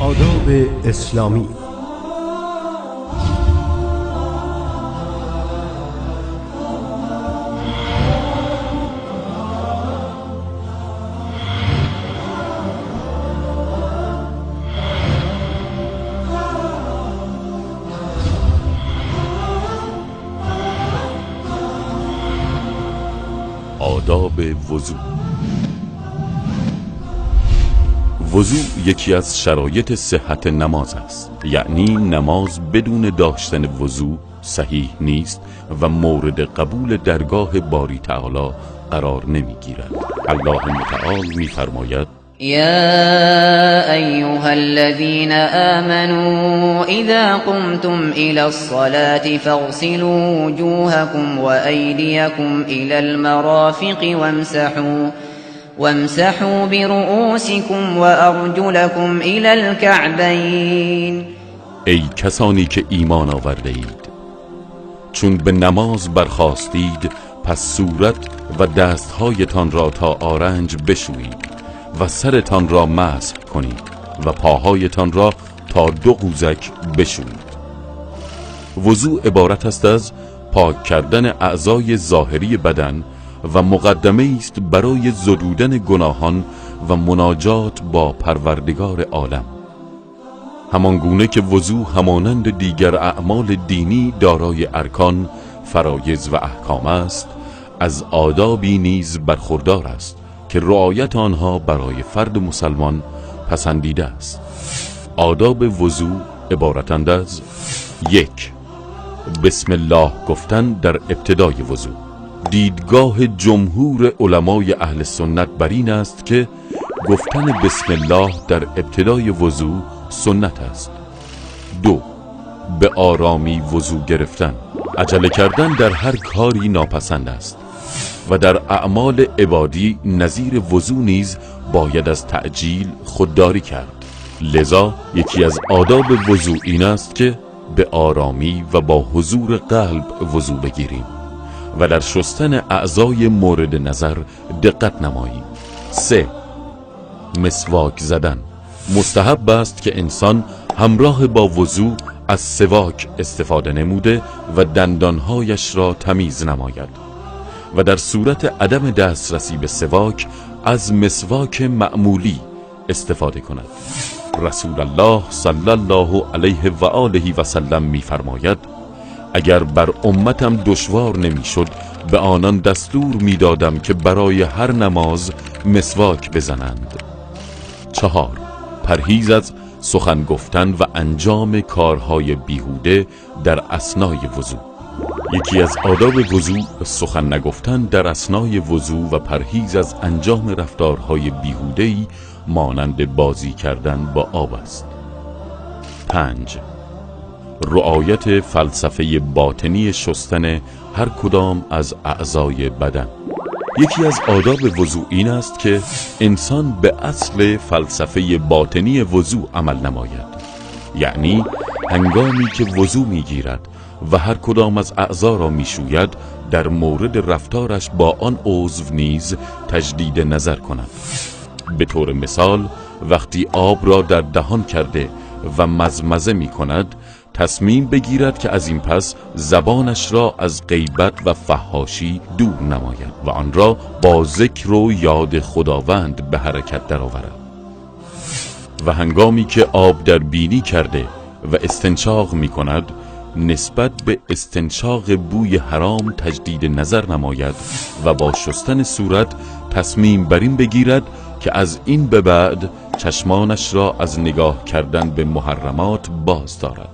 آداب اسلامی. آداب وضوء. وضوء یکی از شرایط صحت نماز است، یعنی نماز بدون داشتن وضوء صحیح نیست و مورد قبول درگاه باری تعالی قرار نمیگیرد. الله متعال میفرماید: یا ایها الذین آمنوا اذا قمتم الى الصلاة فاغسلوا وجوهكم وأيديكم الى المرافق وامسحوا برؤوسكم وأرجلكم الى الكعبین. ای کسانی که ایمان آورده اید، چون به نماز برخاستید پس صورت و دستهایتان را تا آرنج بشویید و سرتان را مسح کنید و پاهایتان را تا دو قوزک بشویید. وضوء عبارت است از پاک کردن اعضای ظاهری بدن و مقدمه است برای زدودن گناهان و مناجات با پروردگار عالم. همان گونه که وضوء همانند دیگر اعمال دینی دارای ارکان، فرایض و احکام است، از آدابی نیز برخوردار است که رعایت آنها برای فرد مسلمان پسندیده است. آداب وضوء عبارتند از: 1. بسم الله گفتن در ابتدای وضوء. دیدگاه جمهور علمای اهل سنت بر این است که گفتن بسم الله در ابتدای وضوء سنت است. 2. به آرامی وضوء گرفتن. عجله کردن در هر کاری ناپسند است و در اعمال عبادی نظیر وضوء نیز باید از تعجیل خودداری کرد. لذا یکی از آداب وضوء این است که به آرامی و با حضور قلب وضوء بگیریم و در شستن اعضای مورد نظر دقت نماییم. 3. مسواک زدن. مستحب است که انسان همراه با وضوء از سواک استفاده نموده و دندانهایش را تمیز نماید و در صورت عدم دسترسی به سواک از مسواک معمولی استفاده کند. رسول الله صلی الله علیه و آله و سلم می‌فرماید: اگر بر امتم دشوار نمی‌شد به آنان دستور می‌دادم که برای هر نماز مسواک بزنند. 4. پرهیز از سخن گفتن و انجام کارهای بیهوده در اثنای وضوء. یکی از آداب وضوء سخن نگفتن در اثنای وضوء و پرهیز از انجام رفتارهای بیهوده‌ای مانند بازی کردن با آب است. 5. رعایت فلسفه باطنی شستن هر کدام از اعضای بدن. یکی از آداب وضوء این است که انسان به اصل فلسفه باطنی وضوء عمل نماید، یعنی هنگامی که وضوء میگیرد و هر کدام از اعضا را میشوید در مورد رفتارش با آن عضو نیز تجدید نظر کند. به طور مثال وقتی آب را در دهان کرده و مزمزه می کند تصمیم بگیرد که از این پس زبانش را از غیبت و فحاشی دور نماید و آن را با ذکر و یاد خداوند به حرکت درآورد. و هنگامی که آب در بینی کرده و استنشاق می کند نسبت به استنشاق بوی حرام تجدید نظر نماید و با شستن صورت تصمیم بر این بگیرد که از این به بعد چشمانش را از نگاه کردن به محرمات باز دارد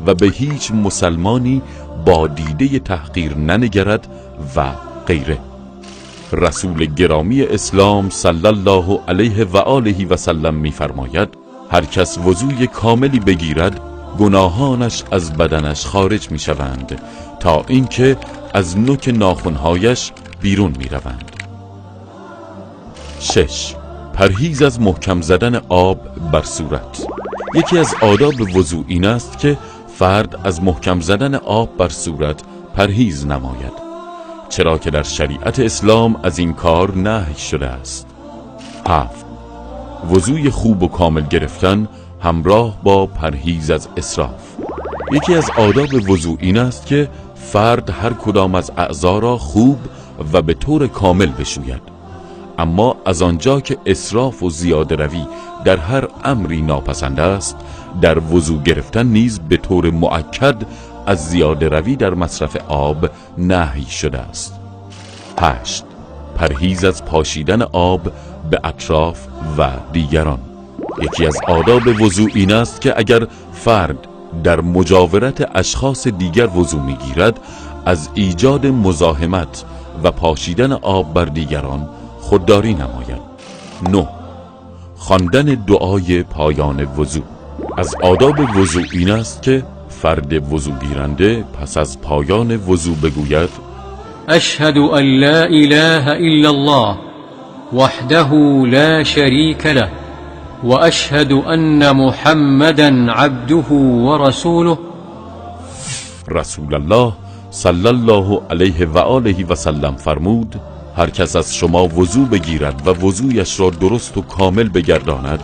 و به هیچ مسلمانی با دیده تحقیر ننگرد و غیره. رسول گرامی اسلام صلی الله علیه و آله و سلم می‌فرماید: هر کس وضوی کاملی بگیرد گناهانش از بدنش خارج می‌شوند تا اینکه از نوک ناخن‌هایش بیرون می‌روند. 6. پرهیز از محکم زدن آب بر صورت. یکی از آداب وضوء این است که فرد از محکم زدن آب بر صورت پرهیز نماید، چرا که در شریعت اسلام از این کار نهی شده است. 7. وضوی خوب و کامل گرفتن همراه با پرهیز از اسراف. یکی از آداب وضو این است که فرد هر کدام از اعضا را خوب و به طور کامل بشوید، اما از آنجا که اسراف و زیاده روی در هر امری ناپسند است، در وضو گرفتن نیز به طور مؤکد از زیاده روی در مصرف آب نهی شده است. 8. پرهیز از پاشیدن آب به اطراف و دیگران. یکی از آداب وضو این است که اگر فرد در مجاورت اشخاص دیگر وضو میگیرد، از ایجاد مزاحمت و پاشیدن آب بر دیگران خودداری نماید. 9. خواندن دعای پایان وضو. از آداب وضو این است که فرد وضو گیرنده پس از پایان وضو بگوید: اشهد ان لا اله الا الله وحده لا شریک له واشهد ان محمدا عبده ورسوله. رسول الله صلی الله علیه و آله و سلم فرمود: هر کس از شما وضو بگیرد و وضویش را درست و کامل بگرداند،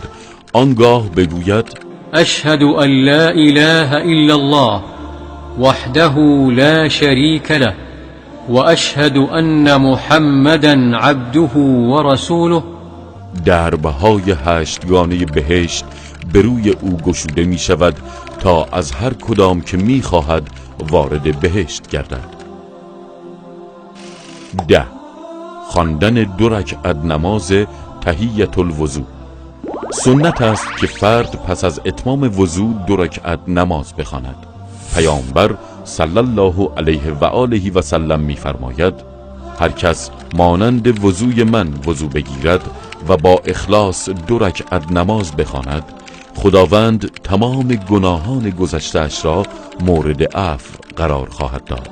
آنگاه بگوید: اشهد ان لا اله الا الله وحده لا شریک له واشهد ان محمدا عبده ورسوله، دربهای هشتگانه بهشت به روی او گشوده می شود تا از هر کدام که می خواهد وارد بهشت گردد. 10. خواندن 2 رکعت نماز تحیت الوضو. سنت است که فرد پس از اتمام وضو 2 رکعت نماز بخواند. پیامبر صلی الله علیه و آله و سلم می‌فرماید: هر کس مانند وضوی من وضو بگیرد و با اخلاص 2 رکعت نماز بخواند، خداوند تمام گناهان گذشته‌اش را مورد عفو قرار خواهد داد.